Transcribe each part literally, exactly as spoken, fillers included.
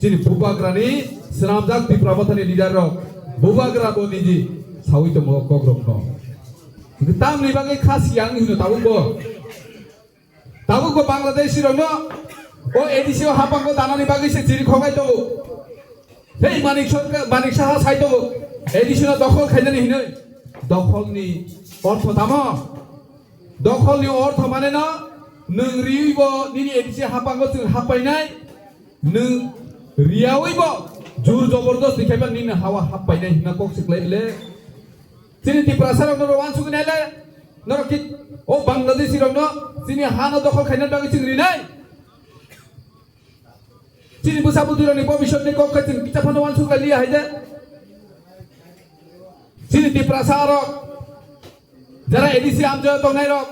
Chini bubagrani swnamjak Tipra Mothani leader rok bubagra bo niji sawi tongo kokrokno. Tamni bagwi kha siyang hino tabuk bo. Tabuk bo Bangladeshi rokno o A D C o hapango danani bagwi se chiri khokai tongo. Hei Manik Sarkar, Manik Saha sai tongo. A D C no dokhol khainani hinoi. Dokholni ortho tamo? Dokholni ortho mane no nwng riwi bo nini A D C hapango chwng happainai. Nwng riyawi bo jur jobordosni khaiba nini hawa happainai hwnna kok se klai le. Chini Tiprasa rokno ro wansugwi nai le. Norok ki o Bangladeshi rokno chini hano dokhol khaina bagwi chwng rinai. Chini bwsa bwtwi rokni bobiswtni kok khe chwng kisa phano wansuk lai liya hai de. Chini Tiprasa rok jara A D C amjao tongnai rok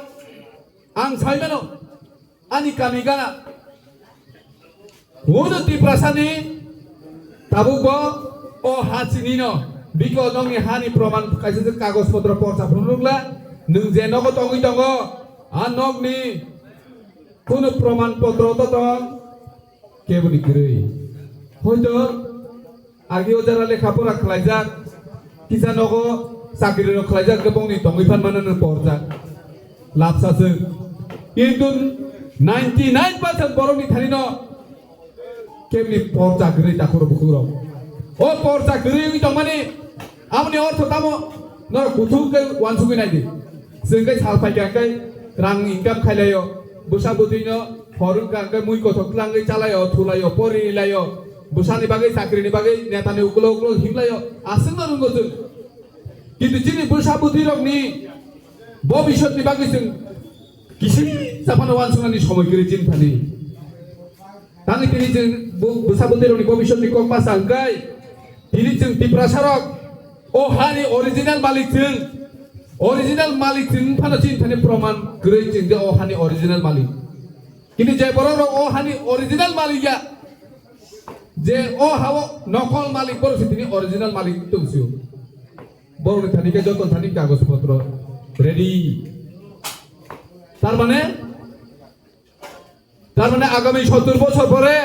ang sai mano. Ani kami gana. Uno Tiprasani tabuk bo o ha chinino. Biko nokni hani proman kaisa je kagoj potro porsa phunukla. Nwng je nogo tongwi tongo. A nokni kunu proman potro to tong. Keboni kwrwi. Hoito Agi o jara lekha pora khlaijak, kisa nogo chakri rok khlaijak, khe bongni tongwi phan mano no porjak. Lapsa se. Kintu ninety nine percent borok ni thani no kemni porjak rwi takhuro bukhuro. O porjak rwi tongmani amoni ortho tamo no kuthuk ke wansugwi naidi. Sengke salpai kangke rang income khailayo. Busa butwi no Hor wngkha hwnkhe mui kothok tlangwi chalaio, thulaio, porilaio, bwsani bagwi, chakrini bagwi, netani ukulo ukulo himlaio, aswkno rwngwi chwng. Kintu chini bwsa bwtwirokni bobiswtni bagwi chwng kisi saphano wansuknani somoi kwrwi chini thani. Tangwi tini chwng bu-, bwsa bwtwirokni bobiswtni kok ma sa hwnkhe tini chwng Tiprasarok o hani original malik chwng, original malik chwng phano chini thani proman kwrwi chwng je o hani original malik. Kintu je borok rok o hani original malik ya, je o hao nokol malik borok se tini original malik tong sio. Borok ni thani khe joto thani kagoj potro ready. Tar mane, tar mane agami sottor bochor pore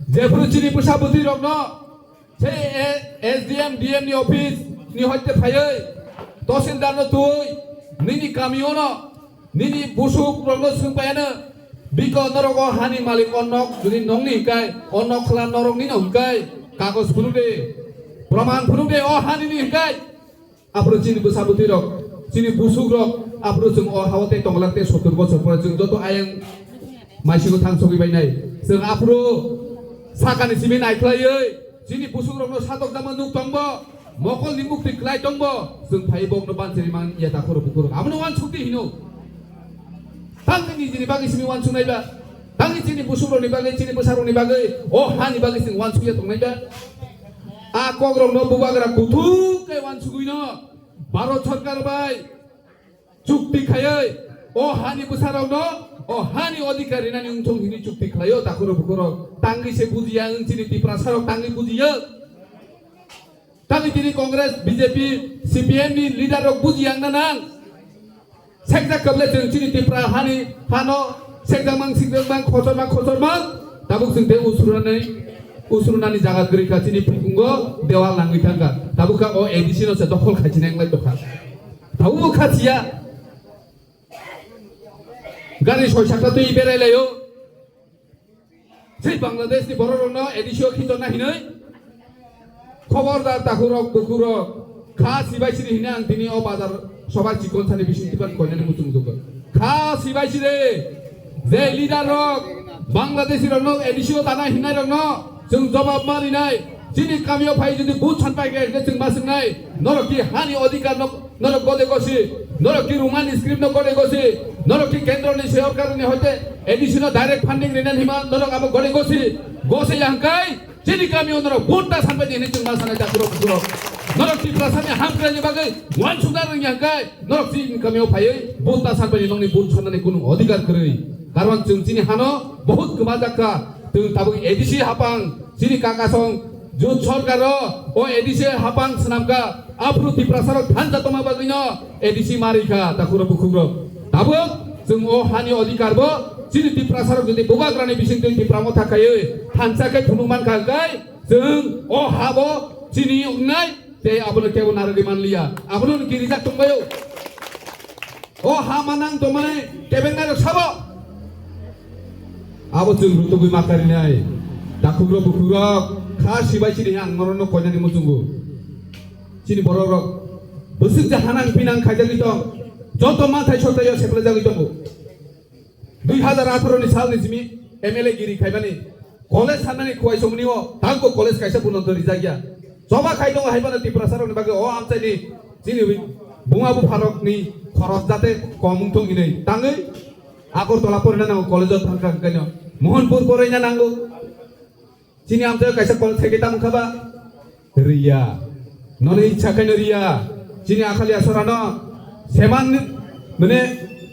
jephuru chini bwsa bwtwi rokno Sei, eh, S D M, D M ni office ni hoite phaiwi, tahsildar no twi, nini kamio no, nini busuk rok no swng paiya no, biko norok o hani malik o nok, jodi nokni hwnkhe, o nok khwla norok ni no hwnkhe, kagoj phunuk de, proman phunuk de, o hani ni hwnkhe, aphuru chini bwsa bwtwi rok, chini busuk rok, aphuru chwng o hao tei tongla tei sottor bochor pore chwng joto ayang Maisigo thang sogwi bainai. Chwng aphuru sakani simi naikhlaiwi chini busukrokno satokjakma nuk tongbo, mokolni mukti klai tongbo, chwng phaiwi bokno banchari man ya takhoro bukurok. Abono wansukdi hino. Tangni nijini bagwi simi wansuknai ba? Tangni chini busukrokni bagwi, chini bwsarokni bagwi, o hani bagwi chwng wansukya tongnai ba? A kokrokno bubagra kuthuk khe wansugwino Bharat Sarkar bai chukti khaiwi o hani bwsarokno o hani odhikar rinani wngthong hwnwi chukti khlaio takhoro bukhoro. Tangwi se bujiya wng chini Tiprasarok tangwi bujiya. Tangwi tini Congress, B J P, C P M ni leader rok bujiya wngna nang. Sekjak kable chwng chini Tipra hani hano sekjak mang sikjak mang khochor mang khochor mang tabuk chwng te usrunani usrunani jaga kwrwi kha chini phukungo dewal nangwi thang kha. Tabuk kha o A D C no se dokhol khaichinai wng lai tokha. Tabukbo kha siya. Gari soi sakta twi berai laio. Sei Bangladesh ni borok rokno A D C o khitorna hinwi. Khobordar takhurok bukhurok. Kha sibai siri hini ang tini o bazar soba chikon sani bising tipan koinani muchung dugo. Kha sibai siri. Je leader rok Bangladeshi rokno A D C o tana hinai rokno chwng jobab marinai. Chini kamio phai jodi booth sanpai khe chwng ma swngnai. Norok ki hani odhikar no Norok gode gosi, norok ki Roman script no gode gosi, norok ki kendro ni sorkar ni hoite A D C no direct funding rinan hima, norok abo gode gosi, gosi yangkai, chini kamio norok vote ta sanpai di hinwi chwng ma sanai takhurok bukhurok. Norok Tiprasa ni hamkrai ni bagwi wansukna rwng yangkai, norok chini kamio phaiwi vote ta sanpai di nongni vote sanani kunu odhikar kwrwi. Karon chwng chini hano bahut kwma jakha, chwng tabuk A D C hapang, chini kakasong, jut sorkaro, o A D C hapang swnamkha, Aphuru Tiprasarok thansa tongma bagwino A D C marikha, takhurok bukhukrok. Tabuk chwng o hani odhikar bo Chini Tiprasarok jodi bubagrani bisingtwi Tipra Motha khaiwi thansa khe phunuk mankha hwnkhe, chwng o habo chini wngnai tei abono kebo narwgwi manliya. Abono hwnwi kirijak tongbaio. O ha manang tongmani kebengnai rok sabo. Abo chwng rutugwi makarinai. Takhukrok bukhukrok kha sibai siri ang norokno koinani muchungo. Chini borok rok bwswk je hanang pinang khaijagwi tong. Joto manthai sotaio seplajagwi tongo. Dui hazar atharo ni salni simi M L A giri khaimani college sanani khuai somni o tangko college kaisa buno to rijak ya. Choba khai tongo hai phano Tiprasa rokni bagwi o amchaini chini buma bupha rokni khoros jate kom wng thung hinwi tangwi Agartala porina nango college o thangkha hwnkhe no Mohanpur poraina nango. Chini amchaio kaisa college khaikhe tamo wngkha ba? Riya. Nono ichha khaino riya. Chini Akhaliya sorano seman mane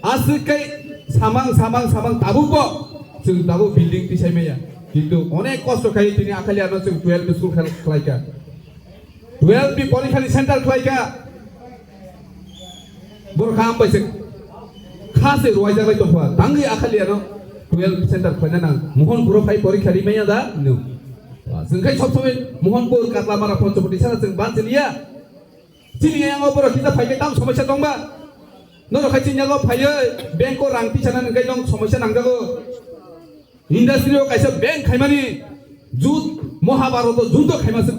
aswk kai samang, samang, samang tabuk bo chwng tabuk building tisai maya. Kintu onek kosto khai chini Akhaliya no chwng twelve school khel-, khlaikha. Twelve ni porikhani center khlaikha. Borok kha ambai se kha se ruwaijak lai tongkha. Tangwi Akhaliya no twelve center khlaina nang. Mohanpuro phai porikha ri manya da? No. Chwng khai sob somoi Mohanpur, Katlamara, Panchapati sana chwng ban chiliya. Chini yang o borok kisa phai khe tam somosya tongba. Norok khai chini yago phaiwi bank o rang tisana nang khai nong somosya nangjago. Industry o kaisa bank khaimani jut Mahabharata juddo khaima se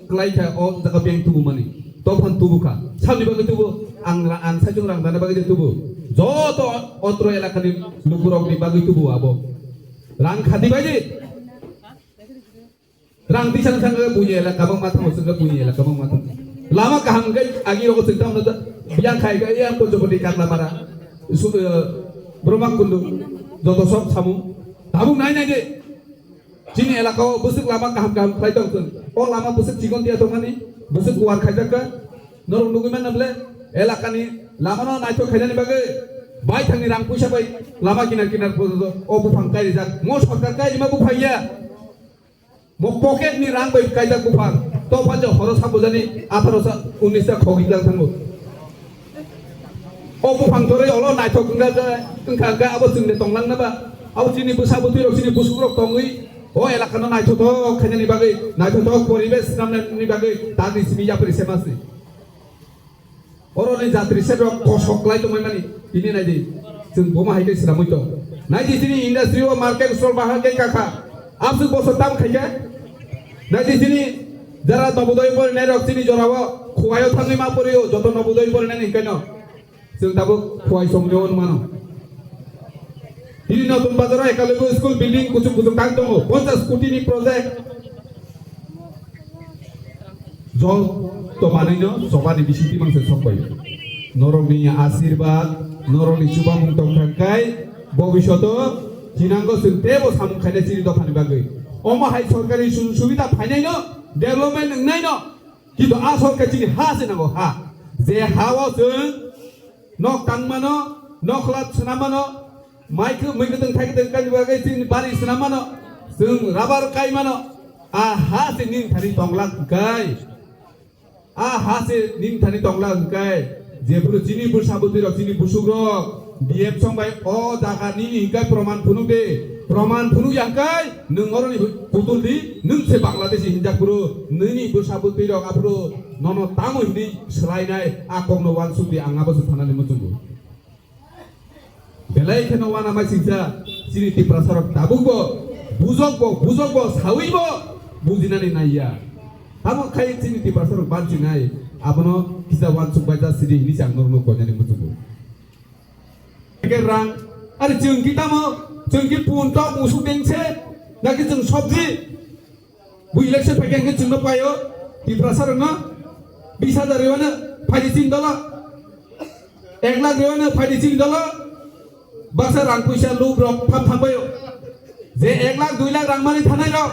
kwlai kha o jaga bank tubumani. Tophan tubu kha. Sabni bagwi tubu ang ra-, ang sajung rang dana bagwi tubu. Joto otro elakani lukurokni bagwi tubu abo. Rang khati bai di. Rang di sang sang buini elaka bang mathang sung buini elaka bang mathang. Lama kaham kai agi rogo sing tam na biyang khai kai yang ko jobodi Katlamara. Su, eh, Brahma Kundu joto sob samu. Tabuk nai nai de. Chini elaka o bwswk lama kaham kaham khlai tong chwng. O lama bwswk chikon tiya tongmani, bwswk kuar khaijak kha. Norok nugwi manna ble elakani lamano naithok khainani bagwi baithangni rang puisa bai lama kinar kinar porjonto o buphang kairijak. Mo sorkar kairima buphang ya. Mo pocket ni rang bai kaijak buphang. To phanjo horo sabujani atharo sa unnis ta khogwi lang thango. O buphang torwi olo naithok wngkha khe, wngkha khe abo chwngde tonglang na ba? Abo chini bwsa bwtwi rok, chini busuk rok tongwi o elaka no naithothok khainani bagwi, naithothok poribesh swnamnani bagwi tangni simi yapri se masi. Oro ni jatri set rok kosok lai tongmani tini nai di. Chwng boma hai khe swnamwi tong. Nai di chini industry o market stall bahai khe kakha. Absuk bosor tam khai khe. Nai di chini jara Nobodoi porinai rok chini jora o Khowai o thangwi ma pori o joto Nobodoi porinai ni hwnkhe no. Chwng tabuk Khowai song nyo mano. Tini Notun Bazar o Ekalabi school building kuchuk kuchuk tang tongo. Ponchash koti ni project. Joto manwi no sobani bisingtwi mangsa sokbai. Norok ni asirwad, norok ni chubamung tong thang kai, bobishoto chinango chwng tebo samung khainai chini dophani bagwi. Omo hai sorkari sujug subida phainai no, development wngnai no, kintu a sorkar chini ha se nango ha. Je ha o chwng nok tang mano, nok khwlat swnam mano, mai khe, mui kwtwng thai kwtwng kaini bagwi chini bari swnam mano, chwng rubber kai mano, a ha se nini thani tongla hwnkhe, a ha se nini thani tongla hwnkhe, jephuru chini bwsa bwtwi rok, chini busuk rok, D M song bai o jaga nini hwnkhe proman phunuk de, proman phunuk ya hwnkhe, nwng oroni putul di, nwng se Bangladeshi hinjak phuru, nini bwsa bwtwi rok aphuru nono tamo hinwi swlainai a kokno uansuk di, ang abo se thanani muchungo. Belai kheno uanama singsa chini Tiprasa rok tabuk bo bujok bo, bujok bo sawi bo bujinani naiya. Tamo khai chini Tiprasa rok bansinai abono kisa uansuk bai ja sidi hinwi se ang norokno koinani muchungo. Ke rang, ari chwng ki tamo, chwng ki pun tok musuk dengse, naki chwng sobji, bu election phaikhe hwnkhe chwngno paio, Tiprasa rokno, bis hajar rwano, phaidi chini dolo, ek lakh rwano, phaidi chini dolo, baksa rang puisa lub rok phap thangbaio. Je ek lakh, dui lakh rang mani thanai rok,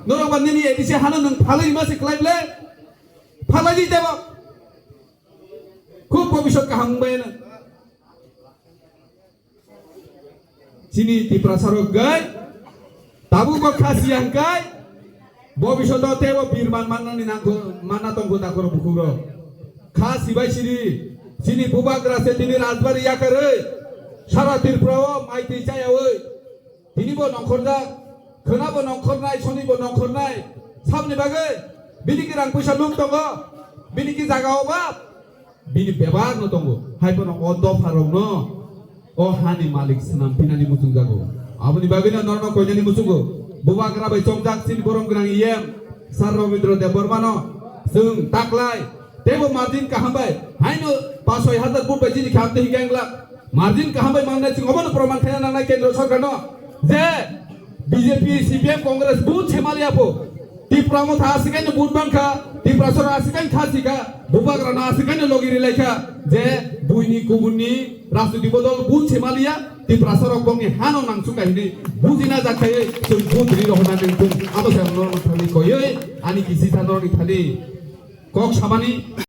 norok ba nini A D C hano nwng phalwi ma se klai ble, phalai di tebo. Khub bobisot kaham wngbaino. Chini Tiprasa rok gai tabuk bo kha siya hwnkhe bobisot o tebo birman mannani nangkho manna tongkho dakhoro bukhuk rok. Kha sibai siri chini bubagra se tini rajbari yakarwi sara Tripura o maitwi chayawi Bini bo nongkhorjak, khwna bo nongkhornai, soni bo nongkhornai. Saboni bagwi bini ki rang puisa luk tongo, bini ki jaga obab, bini bebak no tongo. Hai phano o dopha rok no o hani malik swnam pinani muchung jago. Aboni bagwi no norno koinani muchungo. Bubagra bai chongjak chini borom gwnang E M Sir Rabindra Debbarma no chwng taklai teibo margin kaham bai haino paanch soi hajar vote bai chini khe amtwi hinkhe ang glak. Margin kaham bai mannai chwng obono proman khaina nangnai kendro sorkar no je B J P, C P M, Congress vote se maliya pho. Tipra Motha asikaino vote bangkha, Tipra Sora asikaino thasika, Bubagra no asikaino logi rilaikha, je buini kubunni rajniti bodol vote se maliya, Tipra Sora bongni hano nangsuka hini bujina jakkhai, chwng vote ri rohona nengtung, abo se ang norno thani koyoi, ani kisi sa norni thani kok samani.